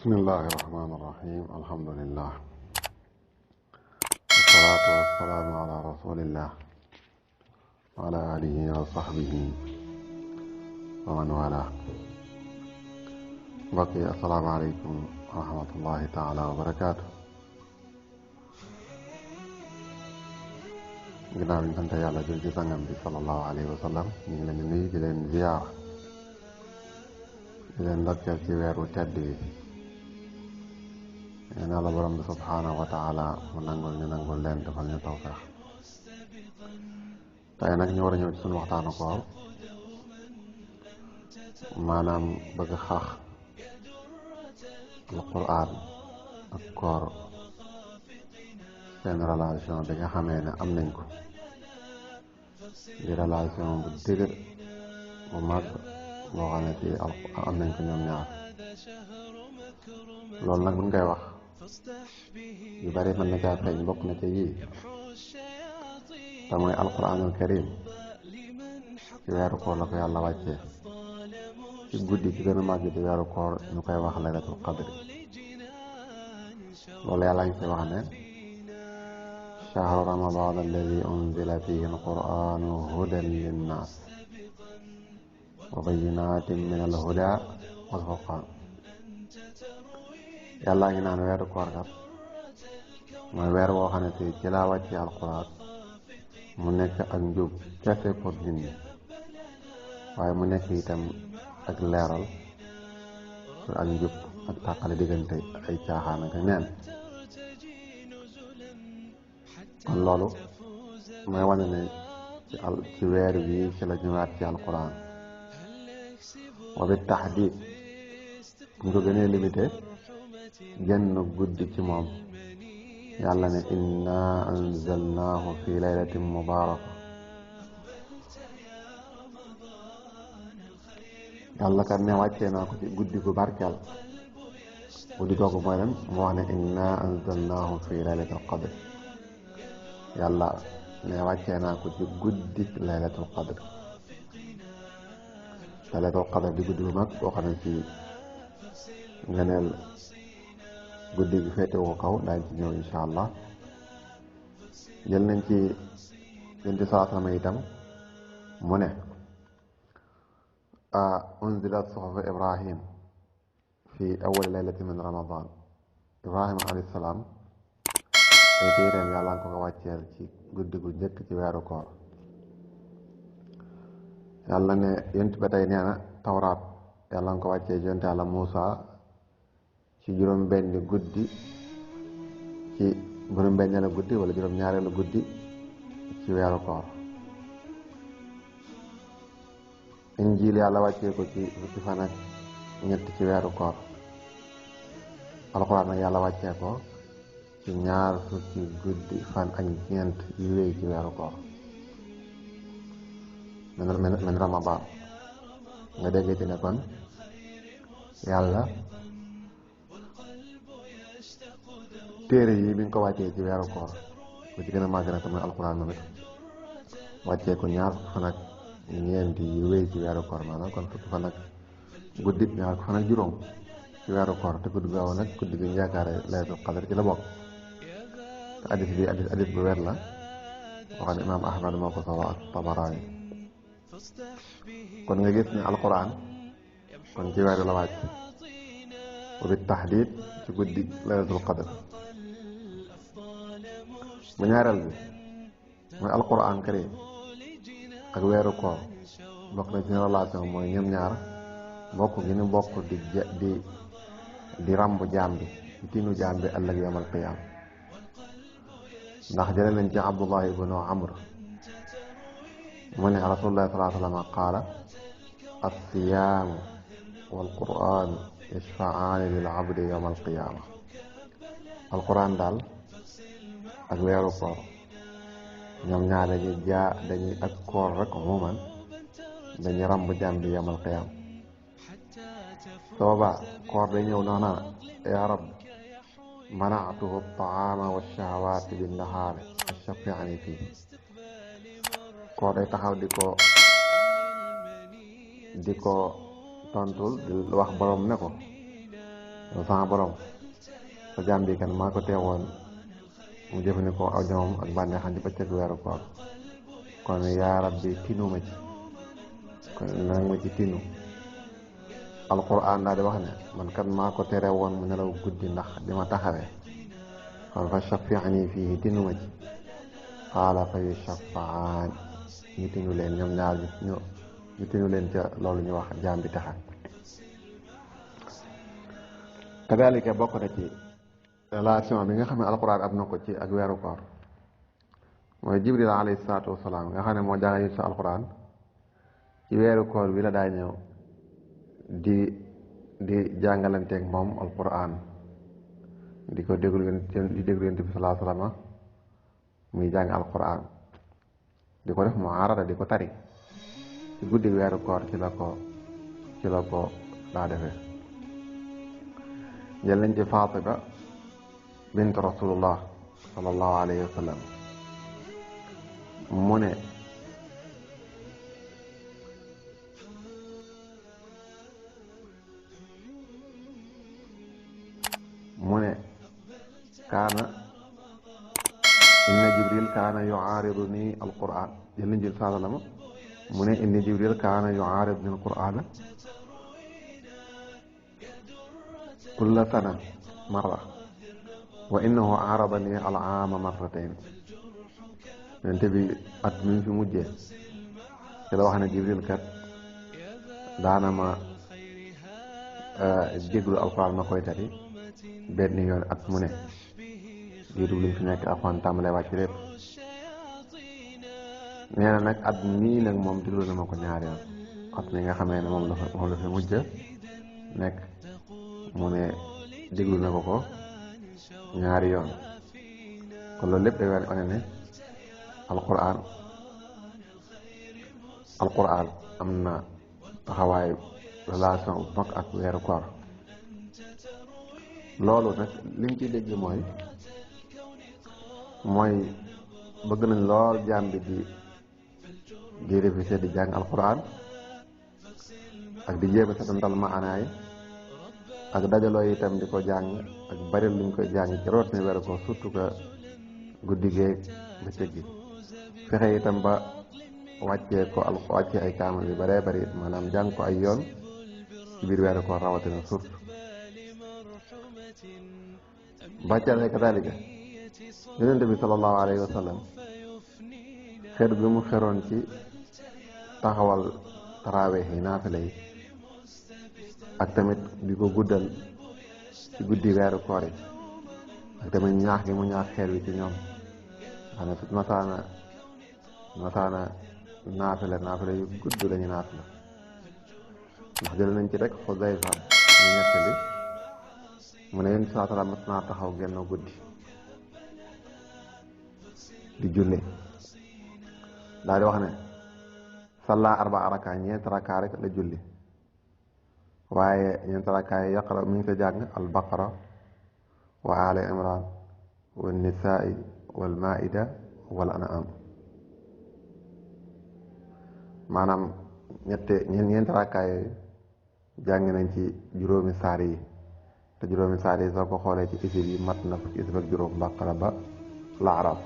bismillahi irrahmani irrahim alhamdulillah wasalaatu wasalaamu ala rasulillah wa ala alihi wa sahbihi wa man wala. mbokk yi asalaamaaleykum wa rahmatullahi taala wa barakaatu. ginnaaw bi ñu sant yàlla jël ci sangam bi sallallahu alayhi wa sallam ñu ngi leen di nuyu di leen ziyaar di leen ndokkeel ci weeru tedd bi. nee naa la borom bi subhaanahu wa taala mu nangul ñu nangul leen defal ñu tawfeex. tey nag ñu war a ñëw ci suñu waxtaanu koor, maanaam bëgg xax alquran ak koor seen relation bi nga xamee ne am nañ ko di relation bu dëgër bu mag boo xam ne ci am nañ ko ñoom ñaar. loolu nag buñ koy wax yu bari mën na caa feeñ, bokk na ca yii te mooy alquranul karim ci weeru koor la ko yàlla wàccee ci guddi ci gën a màgg ci weeru koor ñu koy wax laylatul qadri. loolu yàlla ngi ci wax ne shahru ramadan alladi unzila fihi alquranu hudan linnas wa bayinatin min alhuda wal furqan. yàlla ngi naan weeru koor kat mooy weer woo xam ne te ci laa wàccee alquran mu nekk ak njub kese pour nit ñi, waaye mu nekk itam ak leeral pour ak njub ak tàqale diggante ay caaxaan ak neen. kon loolu mooy wane ne ci weer wi ci la ñëwaat ci alquran. wa bi tahdid bu ko gënee limité genn guddi ci moom, yàlla ne inna anzalnaahu fi laylatin mubaraka. yàlla kat ne wàccee naa ko ci guddi gu barkeel. guddi googu mooy lan mu wax ne inna anzalnaahu fi laylatil qadr. yàlla ne wàccee naa ko ci guddi laylatul qadr. laylatul qadr di guddi bu mag boo xam ne ci ngeneel guddi gi féete ko kaw daañ ci ñëw insha allah. jël nañ ci yonent bi sallallahu alayhi wa sallam itam mu ne unzilat suhufu ibrahim fi awwal laylati min ramadan. ibrahima alayhi salaam ay téeréem yàlla nga ko wàcceel ci guddi gu njëkk ci weeru koor. yàlla ne yonent ba tey nee na tawraat yàlla nga ko wàccee yonent yàlla Muusa ci juróom-benni guddi ci juróom-benneelu guddi wala juróom-ñaareelu guddi ci weeru koor. injiil yàlla wàccee ko ci fukki fan ak ñett ci weeru koor. alxuraan nag yàlla wàccee ko ci ñaar fukki guddi fan ak ñeent yu wéy ci weeru koor min ramadan. nga dégg ci ne kon yàlla téere yi bi nga ko wàccee ci weeru koor bu ci gën a màgg nag mooy alxuraan moom it wàccee ko ñaar fukki fan ak ñeent yu wéy ci weeru koor, maanaam kon fukki fan ak guddi ñaar fukki fan ak juróom ci weeru koor. te guddi gaaw nag guddi gi ñu yaakaare laylatul qadr ci la bokk. te hadis bi hadis bu wér la boo xam ne imaam Ahmad moo ko solo ak Tabaraani. kon nga gis ne alquran kon ci weeru la wàcc wa bi tahdid ci guddi laylatul qadr. bu ñaareel bi mooy alquran karim ak weeru koor bokk na ci relation mooy ñoom ñaar bokk gi ñu bokk di rambu jaam bi di tinu jaam bi ëllëg yawmal qiyaama. ndax jële nañ ci Abdullah ibnu Amr mu ne rasulullah sallallahu alayhi wa sallam qaala as-siyaamu wal qur'aan yashfa'aani lil abdi yawmal qiyaama. alquran daal ak weeru koor ñoom ñaar dañuy ak koor rek umuman dañuy rambu jaam bi yawmal qiyaama. sooba koor day ñëw noona yaa rab mana'tuhu at-ta'aama wash-shahawaati bin-nahaari fashaffi'nii fiihi. koor day taxaw di ko tontul di wax borom ne ko sama borom sa jaam bi kan maa ko teewoon mu jëfandikoo aw ñoom ak bànneexam ci bëccëg weeru koor kon yaa rabbi tinu ma ci kon nag ma ci tinu alquran daal di wax ne man kat maa ko tere woon mu nelaw guddi ndax di ma taxawee kon fa shafi'ni fii tinu ma ci qaala fa yushafa'aan ñu tinu leen ñoom ñaar ñu tinu leen ca loolu ñu wax jaam bi taxa kadalika bokk na ci relation bi nga xam ne alquran am na ko ci ak weeru koor mooy jibril alayhi salaatu wasalaam nga xam ne moo jàngal sa alquran ci weeru koor bi la daa ñëw di jàngalanteeg moom alquran di ko déglu yonent bi sallallahu alayhi wasallam muy jàng alquran di ko def mu arada di ko tari ci guddi weeru koor ci la ko daa defee jël nañ ci Fatima bint rasulullah sallallahu alayhi wa sallam mu ne kaana inna jibril kaana yu'aariduni alquran jël nañ ci sallam mu ne inna jibril kaana yu'aariduni alquran kulla sana marra wa innahu aaradani al-aama marratayn yonent bi at mi fi mujjee ci la wax ne jibril kat daana ma déglu alquran ma koy tari benn yoon at mu ne diiru li fi nekk alquran tàmbalee wàcc lépp nee na nag at mii nag moom déglu na ma ko ñaari yoon at mi nga xamee ne moom la fi mujj nekk mu ne déglu na ko ñaari yoon kon loolu lépp day wane ne alquran am na taxawaay relation bu mag ak weeru koor loolu nag liñ ciy dégg mooy bëgg nañ lool jaam bi di réviser di jàng alquran ak di jéem a setantal maanaay ak dajaloo itam di ko jàng ak bari luñ koy jàng ci root ne weeru koor surtout que guddi geeg bëccëg gi fexe itam ba wàccee ay kaamil yu baree bari maanaam jàng ko ay yoon ci biir weeru koor rawatina surtout bàccale kadalika yonent bi sallallahu alayhi wa sallam xeer bi mu xeroon ci taxawal taraweex yi naafila yi ak tamit di ko guddal ci guddi weeru koor yi ak tamit ñaax gi mu ñaax xeer wi ci ñoom xam ne su masaana naafila yu gudd lañu naafila ndax jël nañ ci rek Xudayfa ñu nettali mu ne yéen saa salaam mas naa taxaw genn guddi di julli daal di wax ne salla arba raka ñeent raka rek la julli waaye ñeent raka yi yaqra mi ngi sa jàng al baqara wa ali imran wa nisaai wal maida wal an'am maanaam ñeent raka yooyu jàng nañ ci juróomi saar yi te juróomi saar yi soo ko xoolee ci isib yi mat na fukki isib ak juróom baqara ba laaraf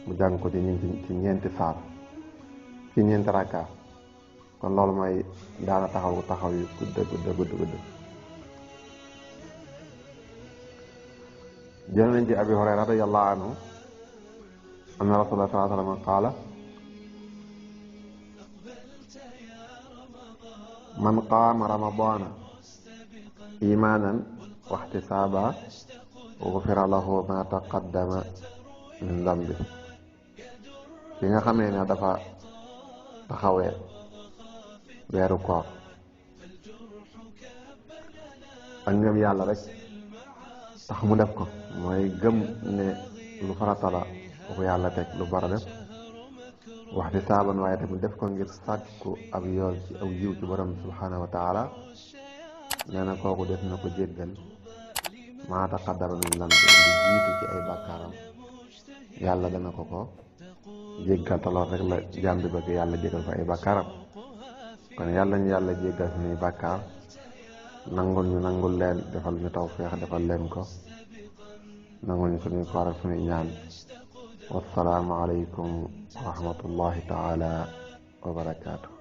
mu jàng ko ci ñeenti saar ci ñeenti rakka kon loolu mooy daana taxaw yu gudd jël nañ ci abi hurayra radiyallahu anhu anna rasulullah sallallahu alayhi wa sallam qaala man qaama ramadana imanan wa ihtisaba ghufira lahu ma taqaddama min dambi ki nga xamee ne dafa taxawee weeru koor ak ngëm yàlla rek tax mu def ko mooy gëm ne lu farata la bu yàlla teg lu bara def wax di saaban waaye tamit def ko ngir sàkku ab yool ci aw yiw ci borom subhanahu wa taala nee na kooku def na ko jéggal maa taqaddama min dambi li jiitu ci ay bàkkaaram yàlla dana ko jéggal te lool rek la jaam bi bëgg yàlla jéggal ko ay bàkkaaram kon yàlla ñu yàlla jéggal suñuy bàkkaar nangul ñu nangul leen, defal ñu tawfeex defal leen ko, nangul ñu suñuy koor ak suñuy ñaan. wassalaamu aleykum wa rahmatullahi taala wa barakaatu.